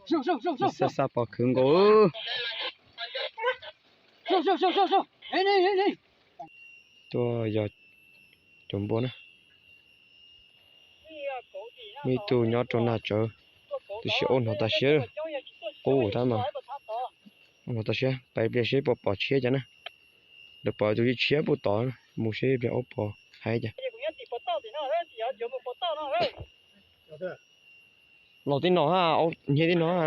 Xab xab pom khwv nkaus. Tuaj yog cov npua na. Muaj ib tug nyob rau nag tsawv, tab sis aub hnov tas siab, qub tab mas aub hnov tas siab. Pais pliag seb puas pom tshiab cas na. Lawv pom tus tshiab puag tod, mus seb pliag aub pom hais cas. Los tib no ha, aub hnyiab tib no ha.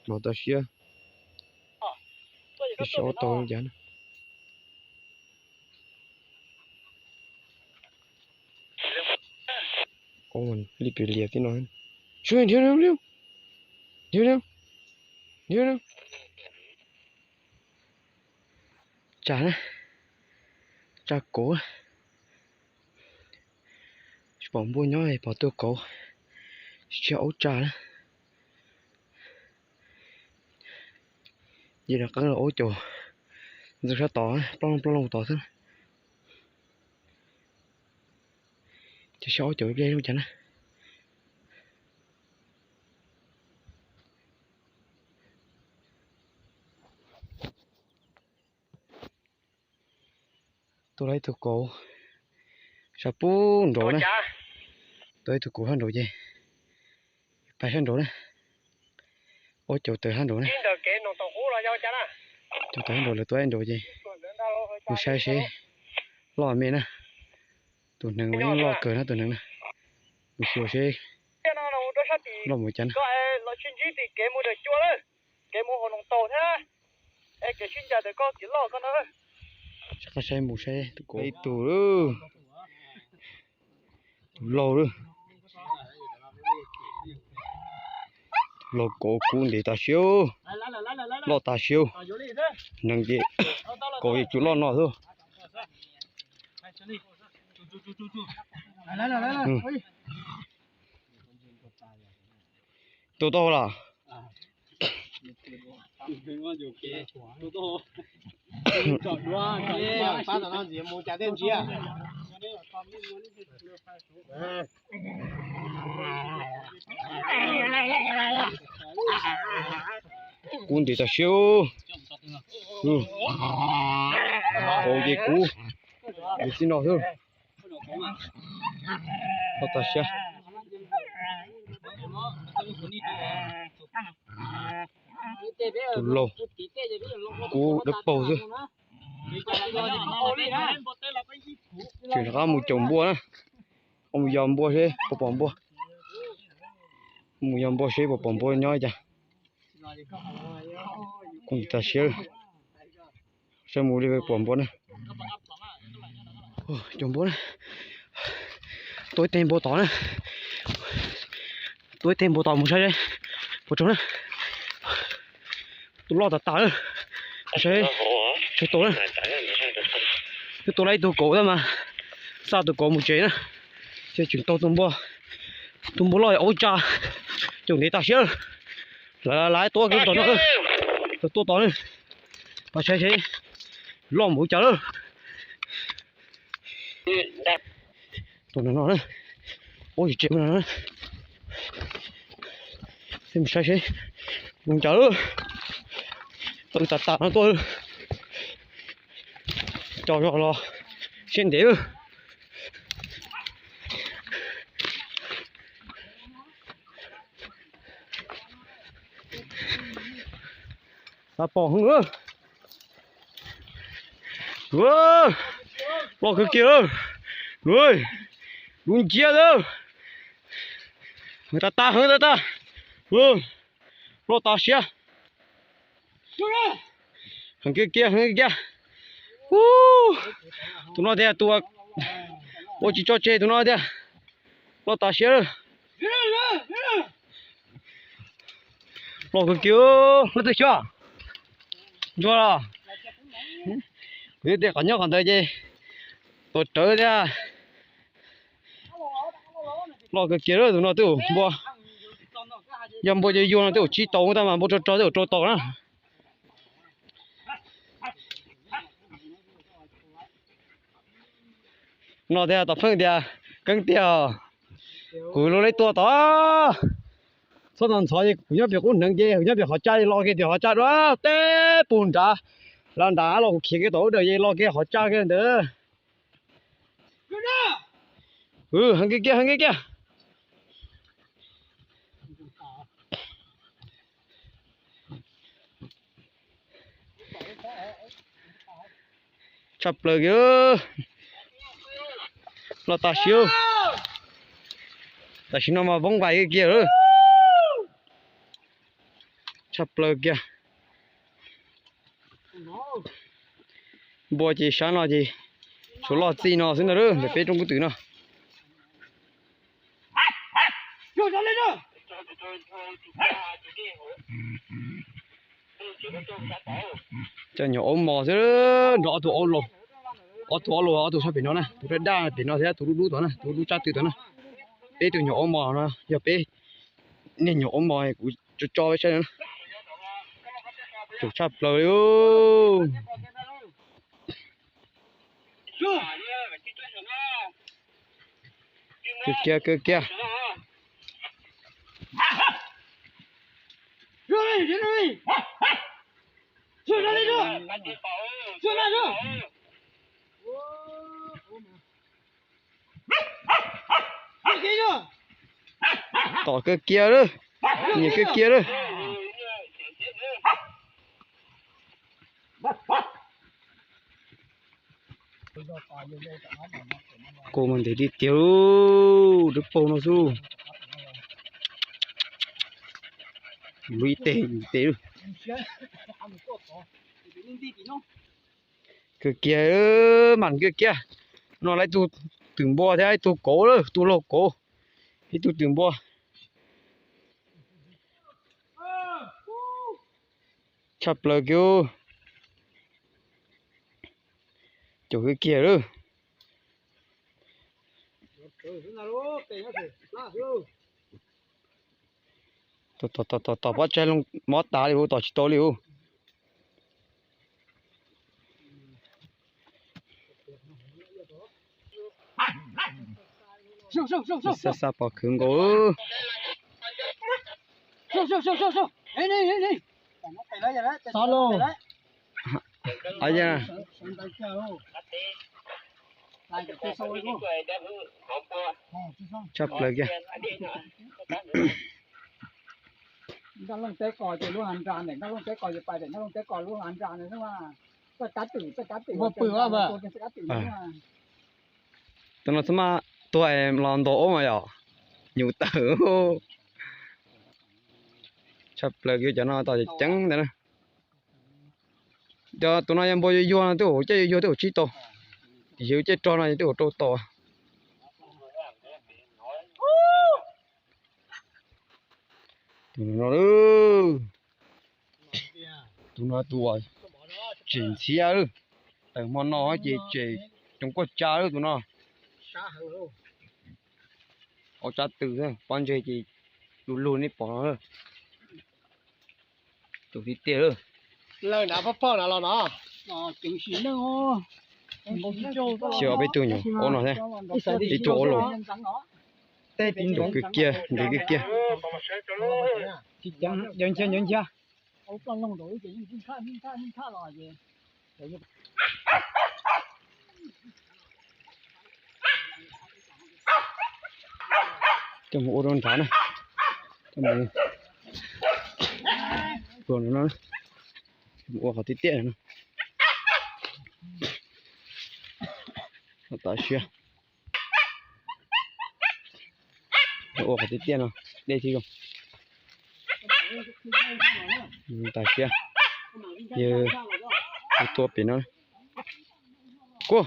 Hnov tas siab, tab sis aub tau li cas na. Aub li pes lias tib no. Nrhiav, nrhiav, nrhiav, nrhiav. Tsa na, tsa kauv. Tsis pom npua nyob, pom tus kauv, tsis tseg aub tsa na. Ces rov qeeb los ua caum ntxeev sab tod, plaub loog plaub loog tod xwb. Ces xyov ua caum ib pliag zoo cas na. Tua lawm ib tug kauv sab pub nraud na. Tua ib tug kauv sab nraud ces pais sab nraud na. Ua caum tawm sab nraud na. Caum tawm sab nraud, lawv tua sab nraud ces mus saib seb loj me na. Tus hneev mas yeej loj kawg na tus hneev na. Mus xyuas seb loj mus cas na. Sab qab saib mus saib tus kauv ib tug, tus laug lawm. Tus laug kauv kub ntev tas siab, loj tas siab. Hneev ces kauv ces tsuas loj no xwb. Tua tau los? Kub ntev tas siab. Kauv ces kub ntev tib no xwb. Loj tas siab. Tus laug kub dawb paug xwb. Tseem rov qab mus caum npua na. Mus yos npua seb puas pom npua. Mus yos npua seb puas pom npua nyob li cas. Kub ntev tas siab. Saib mus li pom npua na. Caum npua na. Tua ib teg npua tod na. Tua ib teg npua tod mus saib puas raug na. Tus loj tas tas na. Saib, saib tua na. Twb tua lawm ib tug kauv tab mas xa tus kauv mus tsev na. Ces tseem tau tus npua, tus npua loj aub tsa, caum ntev tas siab. Lawv lawv tuaj tom no, lawv tuaj tod na. Pab saib seb loj mus cas lawm. Tus no no na, ua tsis tseg no na. Saib seb mus cas lawm. Tau tas tas no tuaj, cov zog los siab ntev lawm. Xav pom heev lawm. Loj kawg kiag lawm. Lub nciab lawm. Heev tas tas, heev tas tas. Loj tas siab. Heev kiag kiag, heev kiag kiag. Tus no tiag, tus ua tsis tso tseg tus no tiag. Loj tas siab lawm. Loj kawg kiag, leej twg xyov. Ntsuag los. Kuv tej qhov nyob qhov ntawd ces tuav rawv thiab. Loj kawg kiag lawm, tus no twb npua, yog npua yuag yuag no twb tsib tau tab mas npua rog rog twb rau tau na. No tiag, tom pheej tiag, keeb tiag. Kuv lug lej tua tod. Txhob ntxhov ntxhov es kuv nyob pem qub hneev ces kuv nyob pem qhov tsag los kiag tim qhov tsag dua teb pug nrad. Los nrad los kuv khiav kiag tom ub dawm es los kiag qhov tsag kiag ntawd. Heev kiag kiag, heev kiag kiag. Tshaj plaws kiag. Los tam sim, tam sim no mas voob vais kiag lawm. Tshaj plaws kiag. Npua ces sab no ces tsuas loj txij no xwb ntag, ntawm peb rooj kub twm no. Cov nyuam aub mos xwb, nrog ob tug aub laus, ob tug aub laus, ob tug sab pem no na, tus daj daj pem no thiab tus dub dub tod na, tus dub tsab tw tod na. Peb tug nyuam aub mos no yog peb niag nyuam aub mos kuv tso tso peb saib no. Tshaj plaws li. Kawg kiag, kawg kiag. Tom kawg kiag lawm, nyiam kawg kiag lawm. Kua mas ntev tiag tiag, dawb paug no xwb. Lub ib teg tes. Kawg kiag, mas kawg kiag. No lawv ib tug twm npua thiab ib tug kauv lawm, tus laug kauv, ib tug twm npua. Tshaj plaws kiag. Caum kiag kiag lawm. Tom tom tom tom pob tsaig loo mob tas li, tom tsis tau li. Xab xab pom khwv nkaus. Tshaj plaws kiag. Nkaj Looj teb ko ces lub hav nra ntawm Nkaj Looj teb ko ces pais ntawm Nkaj Looj teb ko lub hav nra ntawd xwb mas. Txoj kab twm, txoj kab twm, txoj kab twm. Tus no txhob maj tuag los ntaus aub mas yom, nyuj tawg. Tshaj plaws kiag, cov no tom ceev ntawd na. Cov tus no yog npua yuag yuag no twb ua caij yuag yuag twb ua tsib tau. Yog caij rog no twb ua rau tau. Tus no, tus no tus uas tsem ntxhiab lawm. Tawm hmo no ces tsem coob kuaj tsa lawm tus no. Aub tsab tw, pob ntseg ces du lug nej pom no. Tus tiag tiag lawm. Lawv nrad pog pog na los no. Cia peb tug nyuam aub no thiab, ib tug aub laus. Tus kawg kiag, ntev kawg kiag. Coj mus ua rau nrad na. Coj mus ua no, mus ua qhov tiaj tiaj no. Tam sim ua qhov tiaj tiaj no, dej thiaj zoo. Tam sim yawg tua pem no. Kuv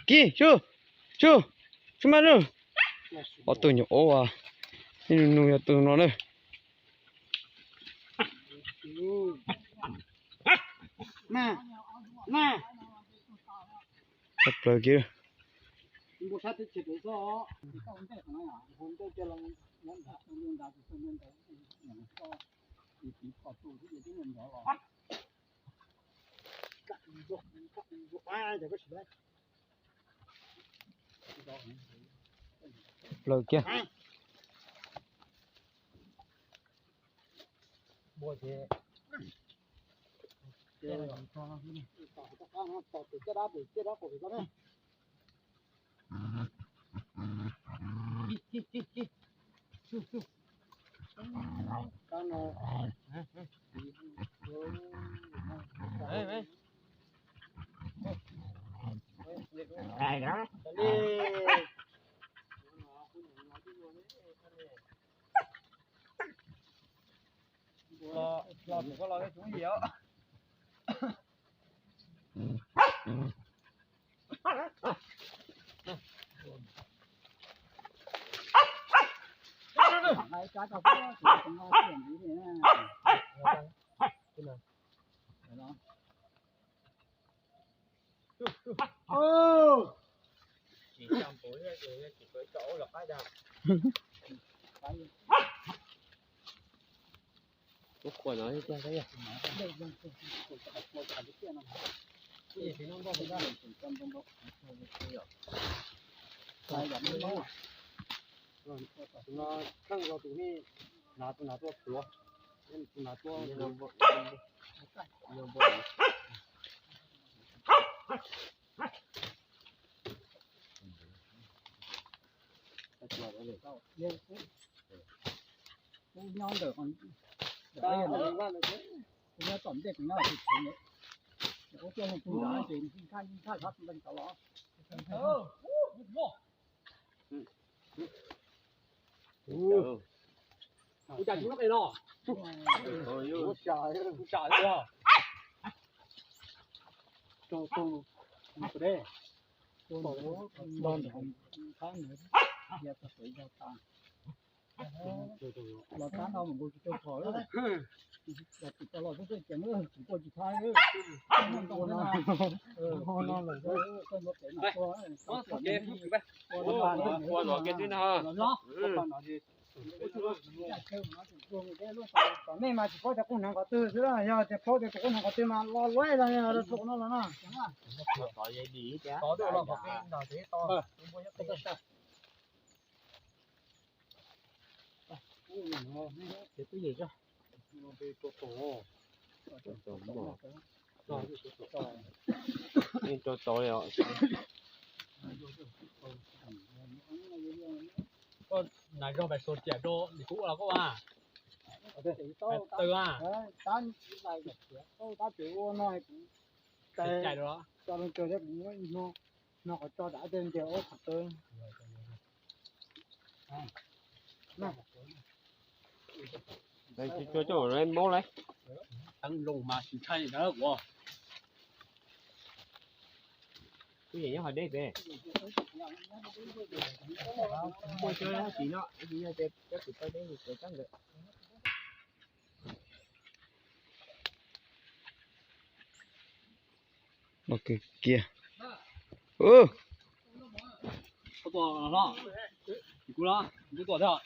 Kiv, su, su, su maj su. Ob tug nyuam aub, ib nus nus yog tus no na. Tshaj plaws kiag. Plaws kiag. Los, los, los, los, los, los, Ub, qhua no thiab. Tus no kheej rau tus nej, hnav tus hnav tuaj pluav, tus hnav tuaj. Kuv nyob ntawm, kuv nyob tom ntej, kuv nyob tim tsev ntawd, kuv tuaj mus tus nrad ces nthaj nthaj xov npeeg tau los. Ua cas tsis muab qe no? Ua cas yog? Rau tau mus deb. Los tab no mus nkaus tsis tau phom lawm. Los tsis tau los xwb xwb ceev lawm, tsis tau tsis thab lawm. Ua no lawm, ua no lawm. Ua no ke twb no. Tom nej mas tsis paub tias qub hneev qhov twg xwb, yog tias paub tias tus qub hneev qhov twg mas lo luaj los rau no los no. Rau tau li os. Koj hnav zog pais xuas riam rau nim kuv ua los koj ua. Taw a. Tab sis ua no kuv cais los. No qhov tso dab tej ntiag ob qhov tawb. Tsis tsuas coj maub lauj. Teeb loo mas tsis ntshai li ntawd ua. Kuv yeej nyob hauv deb pem. Muaj cov dab tsi no, dab tsi yog tias cov kwv tau deb ces cov ntawd. Kiag. Kuv los, kuv tuaj thiab.